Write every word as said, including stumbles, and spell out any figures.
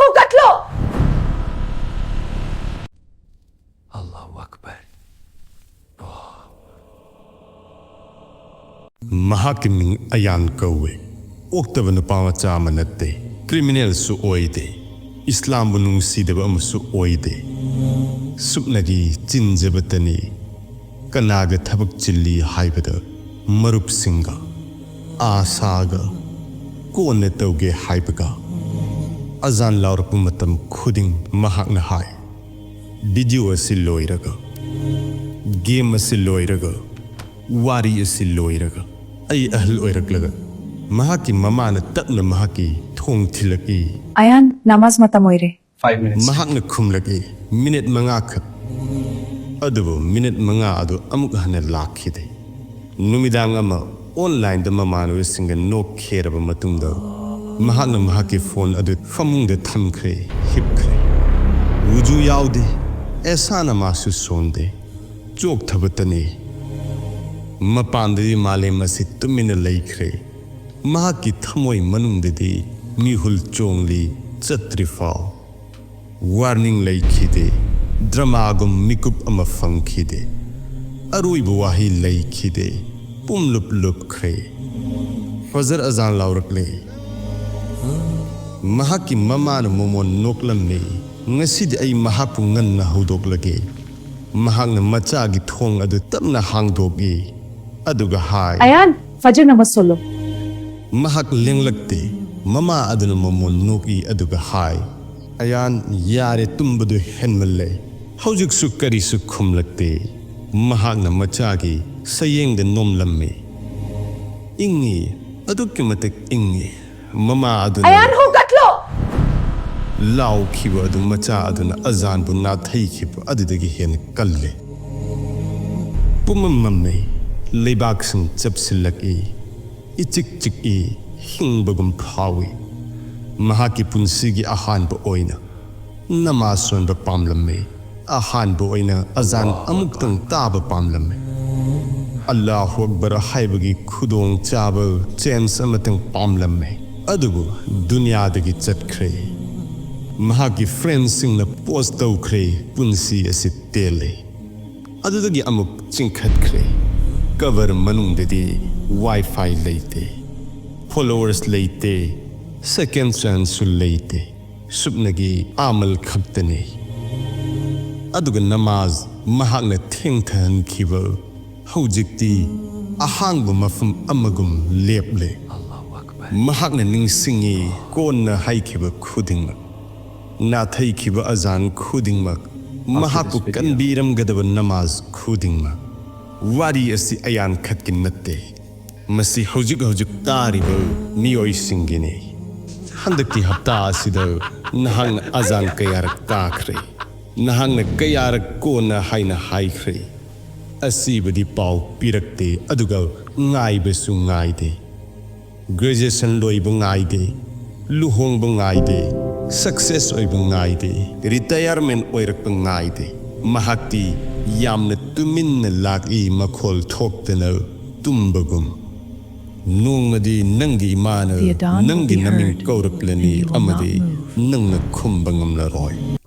ꯍꯧꯒꯠꯂꯣ! ꯑꯜꯂꯥꯍꯨ ꯑꯛꯕꯔ꯫ ꯃꯍꯥꯛꯀꯤ ꯃꯤꯡ ꯑꯌꯥꯟ ꯀꯧꯏ꯫ ꯑꯣꯛꯇꯕ ꯅꯨꯄꯥ ꯃꯆꯥ ꯑꯃ ꯅꯠꯇꯦ꯫ ꯀ꯭ꯔꯤꯃꯤꯅꯦꯜꯁꯨ ꯑꯣꯏꯗꯦ꯫ ꯏꯁꯂꯥꯝꯕꯨ ꯅꯨꯡꯁꯤꯗꯕ ꯑꯃꯁꯨ ꯑꯣꯏꯗꯦ꯫ ꯁꯨꯞꯅꯒꯤ ꯆꯤꯟꯖꯕꯇꯅꯤ꯫ ꯀꯅꯥꯒ ꯊꯕꯛ ꯆꯤꯜꯂꯤ ꯍꯥꯏꯕꯗ ꯃꯔꯨꯞꯁꯤꯡꯒ, ꯑꯥꯁꯥꯒ, ꯀꯣꯟꯅ ꯇꯧꯒꯦ ꯍꯥꯏꯕꯒ꯫ ꯑꯖꯥꯟ ꯂꯥꯎꯔꯛꯄ ꯃꯇꯝ ꯈꯨꯗꯤꯡ ꯃꯍꯥꯛꯅ ꯍꯥꯏ, "ꯚꯤꯗꯤꯑꯣ ꯑꯁꯤ ꯂꯣꯏꯔꯒ, ꯒꯦꯝ ꯑꯁꯤ ꯂꯣꯏꯔꯒ, ꯋꯥꯔꯤ ꯑꯁꯤ ꯂꯣꯏꯔꯒ, ꯑꯩ ꯑꯍꯜ ꯑꯣꯏꯔꯛꯂꯒ ꯃꯍꯥꯛꯀꯤ ꯃꯃꯥꯅ ꯇꯞꯅ ꯃꯍꯥꯛꯀꯤ ꯊꯣꯡ ꯊꯤꯜꯂꯛꯏ"꯫ ꯑꯌꯥꯟ, ꯅꯃꯥꯖ ꯃꯇꯝ ꯑꯣꯏꯔꯦ꯫ Five minutes. ꯃꯍꯥꯛꯅ ꯈꯨꯝꯂꯛꯏ, "ꯃꯤꯅꯤꯠ ꯃꯉꯥ ꯈꯛ"꯫ ꯑꯗꯨꯕꯨ ꯃꯤꯅꯤꯠ ꯃꯉꯥ ꯑꯗꯨ ꯑꯃꯨꯛ ꯍꯟꯅ ꯂꯥꯛꯈꯤꯗꯦ꯫ ꯅꯨꯃꯤꯗꯥꯡ ꯑꯃ ꯑꯣꯟꯂꯥꯏꯟꯗ ꯃꯃꯥꯟꯅꯕꯁꯤꯡꯒ ꯅꯣꯛꯈꯦꯔꯕ ꯃꯇꯨꯡꯗ, ꯃꯍꯥꯛꯅ ꯃꯍꯥꯛꯀꯤ ꯐꯣꯟ ꯑꯗꯨ ꯐꯃꯨꯡꯗ ꯊꯝꯈ꯭ꯔꯦ, ꯍꯤꯞꯈ꯭ꯔꯦ꯫ ꯋꯨꯖꯨ ꯌꯥꯎꯗꯦ, ꯑꯦꯁꯥ ꯅꯃꯥꯖꯁꯨ ꯁꯣꯟꯗꯦ꯫ ꯆꯣꯛꯊꯕꯇꯅꯤ꯫ ꯃꯄꯥꯟꯗꯗꯤ ꯃꯥꯂꯦꯝ ꯑꯁꯤ ꯇꯨꯃꯤꯟꯅ ꯂꯩꯈ꯭ꯔꯦ꯫ ꯃꯍꯥꯛꯀꯤ ꯊꯃꯣꯏ ꯃꯅꯨꯡꯗꯗꯤ ꯃꯤꯍꯨꯜ ꯆꯣꯡꯂꯤ, ꯆꯠꯇ꯭ꯔꯤꯐꯥꯎ꯫ ꯋꯥꯔꯅꯤꯡ ꯂꯩꯈꯤꯗꯦ, ꯗ꯭ꯔꯃꯥꯒꯨꯝ ꯃꯤꯀꯨꯞ ꯑꯃ ꯐꯪꯈꯤꯗꯦ꯫ ꯑꯔꯣꯏꯕ ꯋꯥꯍꯩ ꯂꯩꯈꯤꯗꯦ, ꯄꯨꯝꯂꯨꯞ ꯂꯨꯞꯈ꯭ꯔꯦ꯫ ꯐꯖꯔ ꯑꯖꯥꯟ ꯂꯥꯎꯔꯛꯂꯦ꯫ ꯃꯍꯥꯛꯀꯤ ꯃꯃꯥꯅ ꯃꯣꯃꯣꯟ ꯅꯣꯛꯂꯝꯃꯤ꯫ "ꯉꯁꯤꯗꯤ ꯑꯩ ꯃꯍꯥꯛꯄꯨ ꯉꯟꯅ ꯍꯧꯗꯣꯛꯂꯒꯦ"꯫ ꯃꯍꯥꯛꯅ ꯃꯆꯥꯒꯤ ꯊꯣꯡ ꯑꯗꯨ ꯇꯞꯅ ꯍꯥꯡꯗꯣꯛꯏ, ꯑꯗꯨꯒ ꯍꯥꯏ, ꯑꯌꯥꯟ, ꯐꯖꯔ ꯅꯃꯥꯖ ꯁꯣꯜꯂꯣ꯫ ꯃꯍꯥꯛ ꯂꯦꯡꯂꯛꯇꯦ꯫ ꯃꯃꯥ ꯑꯗꯨꯅ ꯃꯃꯣꯟ ꯅꯣꯛꯏ, ꯑꯗꯨꯒ ꯍꯥꯏ, "ꯑꯌꯥꯟ, ꯌꯥꯔꯦ, ꯇꯨꯝꯕꯗꯨ ꯍꯦꯟꯃꯜꯂꯦ"꯫ ꯍꯧꯖꯤꯛꯁꯨ ꯀꯔꯤꯁꯨ ꯈꯨꯝꯂꯛꯇꯦ꯫ ꯃꯍꯥꯛꯅ ꯃꯆꯥꯒꯤ ꯁꯌꯦꯡꯗ ꯅꯣꯝꯂꯝꯃꯤ꯫ ꯏꯪꯉꯤ, ꯑꯗꯨꯛꯀꯤ ꯃꯇꯤꯛ ꯏꯪꯉꯤ꯫ ꯃꯃꯥ ꯑꯗꯨꯅ ꯑꯌꯥꯟ, ꯍꯧꯒꯠꯂꯣ! ꯂꯥꯎꯈꯤꯕ ꯑꯗꯨ ꯃꯆꯥ ꯑꯗꯨꯅ ꯑꯖꯥꯟꯕꯨ ꯅꯥꯊꯩꯈꯤꯕ ꯑꯗꯨꯗꯒꯤ ꯍꯦꯟꯅ ꯀꯜꯂꯦ꯫ ꯄꯨꯝꯃꯝ ꯃꯝꯃꯦ, ꯂꯩꯕꯥꯛꯁꯤꯡ ꯆꯞꯁꯤꯜꯂꯛꯏ, ꯏꯆꯤꯛ ꯆꯤꯛꯏ, ꯍꯤꯡꯕꯒꯨꯝ ꯐꯥꯎꯏ꯫ ꯃꯍꯥꯛꯀꯤ ꯄꯨꯟꯁꯤꯒꯤ ꯑꯍꯥꯟꯕ ꯑꯣꯏꯅ ꯅꯃꯥꯖ ꯁꯣꯟꯕ ꯄꯥꯝꯂꯝꯃꯤ꯫ ꯑꯍꯥꯟꯕ ꯑꯣꯏꯅ ꯑꯖꯥꯟ ꯑꯃꯨꯛꯇꯪ ꯇꯥꯕ ꯄꯥꯝꯂꯝꯃꯤ꯫ ꯑꯜꯂꯥꯍꯨ ꯑꯛꯕꯔ ꯍꯥꯏꯕꯒꯤ ꯈꯨꯗꯣꯡꯆꯥꯕ ꯆꯦꯟꯁ ꯑꯃꯇꯪ ꯄꯥꯝꯂꯝꯃꯤ꯫ ꯑꯗꯨꯕꯨ ꯗꯨꯅꯤꯌꯥꯗꯒꯤ ꯆꯠꯈ꯭ꯔꯦ꯫ ꯃꯍꯥꯛꯀꯤ ꯐ꯭ꯔꯦꯟꯁꯤꯡꯅ ꯄꯣꯁ ꯇꯧꯈ꯭ꯔꯦ, ꯄꯨꯟꯁꯤ ꯑꯁꯤ ꯇꯦꯜꯂꯦ꯫ ꯑꯗꯨꯗꯒꯤ ꯑꯃꯨꯛ ꯆꯤꯡꯈꯠꯈ꯭ꯔꯦ꯫ ꯀꯕꯔ ꯃꯅꯨꯡꯗꯗꯤ ꯋꯥꯏꯐꯥꯏ ꯂꯩꯇꯦ, ꯐꯣꯂꯣꯋꯔꯁ ꯂꯩꯇꯦ, ꯁꯦꯀꯦꯟ ꯆꯥꯟꯁꯁꯨ ꯂꯩꯇꯦ꯫ ꯁꯨꯞꯅꯒꯤ ꯑꯃꯜ ꯈꯛꯇꯅꯤ꯫ ꯑꯗꯨꯒ ꯅꯃꯥꯖ ꯃꯍꯥꯛꯅ ꯊꯦꯡꯊꯍꯟꯈꯤꯕ ꯍꯧꯖꯤꯛꯇꯤ ꯑꯍꯥꯡꯕ ꯃꯐꯝ ꯑꯃꯒꯨꯝ ꯂꯦꯞꯂꯦ꯫ ꯃꯍꯥꯛꯅ ꯅꯤꯡꯁꯤꯡꯉꯤ ꯀꯣꯟꯅ ꯍꯥꯏꯈꯤꯕ ꯈꯨꯗꯤꯡꯃꯛ, ꯅꯥꯊꯩꯈꯤꯕ ꯑꯖꯥꯟ ꯈꯨꯗꯤꯡꯃꯛ, ꯃꯍꯥꯛꯄꯨ ꯀꯟꯕꯤꯔꯝꯒꯗꯕ ꯅꯃꯥꯖ ꯈꯨꯗꯤꯡꯃꯛ꯫ ꯋꯥꯔꯤ ꯑꯁꯤ ꯑꯌꯥꯟ ꯈꯠꯀꯤ ꯅꯠꯇꯦ꯫ ꯃꯁꯤ ꯍꯧꯖꯤꯛ ꯍꯧꯖꯤꯛ ꯇꯥꯔꯤꯕ ꯃꯤꯑꯣꯏꯁꯤꯡꯒꯤꯅꯤ꯫ ꯍꯟꯗꯛꯀꯤ ꯍꯞꯇꯥ ꯑꯁꯤꯗ ꯅꯍꯥꯛꯅ ꯑꯖꯥꯟ ꯀꯌꯥꯔꯛ ꯇꯥꯈ꯭ꯔꯦ? ꯅꯍꯥꯛꯅ ꯀꯌꯥꯔꯛ ꯀꯣꯟꯅ ꯍꯥꯏꯅ ꯍꯥꯏꯈ꯭ꯔꯦ? ꯑꯁꯤꯕꯗꯤ ꯄꯥꯎ ꯄꯤꯔꯛꯇꯦ, ꯑꯗꯨꯒ ꯉꯥꯏꯕꯁꯨ ꯉꯥꯏꯗꯦ꯫ ꯒ꯭ꯔꯦꯖꯨꯑꯦꯁꯟ ꯂꯣꯏꯕ ꯉꯥꯏꯗꯦ, ꯂꯨꯍꯣꯡꯕ ꯉꯥꯏꯗꯦ, ꯁꯛꯁꯦꯁ ꯑꯣꯏꯕ ꯉꯥꯏꯗꯦ, ꯔꯤꯇꯥꯌꯔꯃꯦꯟ ꯑꯣꯏꯔꯛꯄ ꯉꯥꯏꯗꯦ꯫ ꯃꯍꯥꯛꯇꯤ ꯌꯥꯝꯅ ꯇꯨꯃꯤꯟꯅ ꯂꯥꯛꯏ, ꯃꯈꯣꯜ ꯊꯣꯛꯇꯅ ꯇꯨꯝꯕꯒꯨꯝ꯫ ꯅꯣꯡꯃꯗꯤ ꯅꯪꯒꯤ ꯏꯃꯥꯅ ꯅꯪꯒꯤ ꯅꯃꯤꯡ ꯀꯧꯔꯛꯂꯅꯤ ꯑꯃꯗꯤ ꯅꯪꯅ ꯈꯨꯝꯕ ꯉꯝꯂꯔꯣꯏ꯫